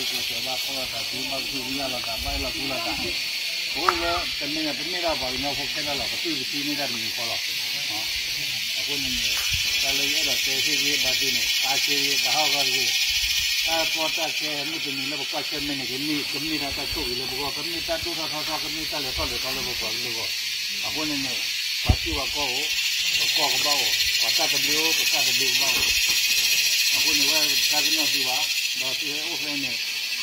ကျဲးစၢးဘၣ်ဖှီၣ်လိာ်သးသု ဘၣ်ကဟုကယာ်လိာ်သး ဘၣ်အဲၣ်လီၤကွံလိာ်သး, အဃိလၢတမ့ၢ်န့ၣ် ပမ့ၢ်ဒၣ်ပှၤကညီဖိခဲလၢာ်လီၤ ပသွံၣ်ပသံမ့ၢ်တၢ်တမံၤဃီလီၤ. အဃိန့ၣ်န့ၣ် တၢ်လၢယအဲၣ်ဒိးတဲဟ့ၣ်ဂံၢ်ဟ့ၣ်ဘါသုန့ၣ် သးဆၢဂ့ၤ သးဟးဂီၤတဂ့ၤ, တၢ်ကီတၢ်ခဲမုၢ်တနံၤလၢပကွၢ်ဆၢၣ်မဲာ်န့ၣ် ကမ့ၢ် ကမ့ၢ်ဒၣ်တၢ်ဆိၣ်ဂ့ၤလၢပဂီၢ် ကမ့ၢ်တၢ်ဒိၣ်ထီၣ်ထီထီၣ် ကမ့ၢ်တၢ်လဲၤထီၣ်လဲၤထီလၢပပှၤကလုာ်အဂီၢ်, အဃိန့ၣ်န့ၣ် ပှၤထံပှၤကီၢ်အိၣ်, ပကီၢ်ကဘၣ်အိၣ်, ပှၤတၢ်သဘျ့အိၣ် ပတၢ်သဘျ့ကဘၣ်အိၣ်, အဃိန့ၣ်ဝဲတၢ်ကနီၣ်သုဘၣ်, ဒီးသုဟဲအိၣ်ဖဲန့ၣ် ယ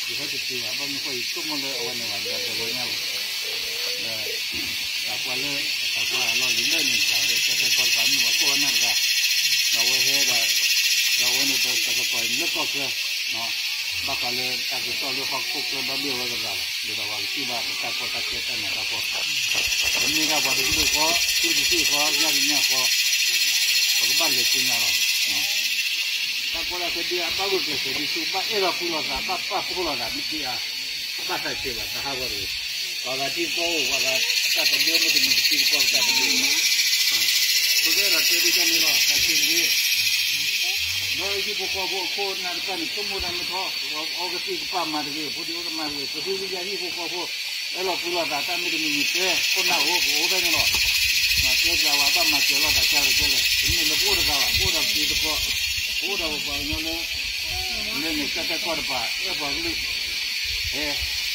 ဟဲတတုၤဘၣ် ဘၣ်မနုၤဃိယဆိကမိၣ်လၢအဝဲန့ၣ်ဘၣ် ဒီးတဂီညါလီၤ. ဒီး သးပှၢ်လၢ သးပှၢ်အလီၢ်လံၤလၢန့ၣ်တဂၤ ဒီးကဲထီၣ်ကီၢ်တပၤမုၢ်ဝဲကိၢ်ဝဲနၢ်တဂၤ, ဒီးအဝဲဟဲဒီး ဒီးအဝဲန့ၣ်ပသကိးအံၤလၢကီၢ်ချၢ ဘၣ်ဃးလၢတၢ်ကစီၣ်လၢဟီၣ်ခိၣ်ချၢဒီဘ့ၣ်အဝဲကရၤလီၤ ဒီးပှၤကထံၣ်ဘၣ်ပတၢ်ကီတၢ်ခဲတၢ်နးတၢ်ဖှီၣ်, ပမ့ၢ်ဒၣ်ပှၤတကလုာ်ဃီ သုတသ့ၣ်ဃီ ညၣ်တညၣ်ဃီ ပကဘၣ်လဲၤဆူညါလီၤ. တၢ်ကီတၢ်ခဲဒ်အဘၣ်ဂုာ်ကျဲးစၢးဒ်ဆူ ဘၣ်အဲၣ်လီၤကွံလိာ်သး ဘၣ်ပာ်ဖှိၣ်လိာ်သး မ့ၢ်ဒ်အါ ဘၣ်သးဆၢဘၣ် သးဟးဂီၤတဂ့ၤ, ပှၤဂၤထံပကီၢ်အိၣ် ပှၤဂၤအတၢ်သဘျ့မ့တမ့ၢ် ပထံပကီၢ်ပတၢ်သဘျ့လီၤ. ပကအဲၣ်ဒိးတဲဒ်န့ၣ်လီၤ သးဆၢတဂ့ၤ, ဒီးဟံၣ်ဖိဃီဖိအခိၣ်အနၢ်တဖၣ်န့ၣ် ဆိကမိၣ်တၢ်မ့ၢ်ထီၣ် အီကသံၣ်ကပာ်မၤတဂ့ၤ ဖိဒံဖိတမၤတဂ့ၤ ပသုကယၤဟံၣ်ဖိဃီဖိ အဲၣ်လီၤကွံလိာ်သးတၢ်မ့တမ့ၢ်မ့ၢ်တဲ ခိၣ်နၢ်အိၣ် ပအိၣ်ဖဲန့ၣ်လီၤ. မၤတဲပျးဝဲဘၣ်မၤစၢၤလိာ်သးကလဲၣ်ကလဲၣ် တမ့ၢ်လၢပအိၣ်တဂၤဘၣ် ပအိၣ်ဒီးပတံၤသကိး ပအိၣ်ဒီးပပှၤကညီလၢ လၢန့ၣ် ကၢ်တၢ်ကီၢ်တပၤ အဲၣ်ပှၤကလုာ် ဟဲ အ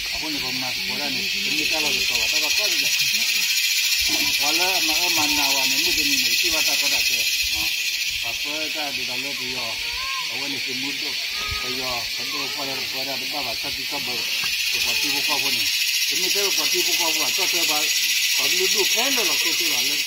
ဃိန့ၣ် ပမၤသကိးတၢ်န့ၣ် တမ့ၢ်တၢ်လီၢ်တတီၤဘၣ် တၢ်လီၢ်ကီၢ်တလဲၣ် ပှၤလၢအမၤအၢမၤနးဝဲန့ၣ် မုၢ်တနံၤန့ၣ် ကထံၣ်ဘၣ်တၢ်ကီတၢ်ခဲ, ပှၤပၢတၢ်ဒ်သိးလၢပယီၤ အဝဲန့ၣ်သုးမုၢ်ဒိၣ် ပယီၤပဒိၣ်ပှၢ်လၢပပၢတၢ်တဘၣ်ဘၣ် ဆီၣ်တံၢ်ဆီၣ်ဘၢ ပပှၤထံဖိကီၢ်ဖိန့ၣ် တမ့ၢ်ထဲပပှၤထံဖိကီၢ်ဖိဘၣ် ကီၢ်ချၢဘၣ် ပှၤကလုာ်ဒူၣ်ခဲလၢာ်လီၤ ဆိၣ်သ့လီၤလၢ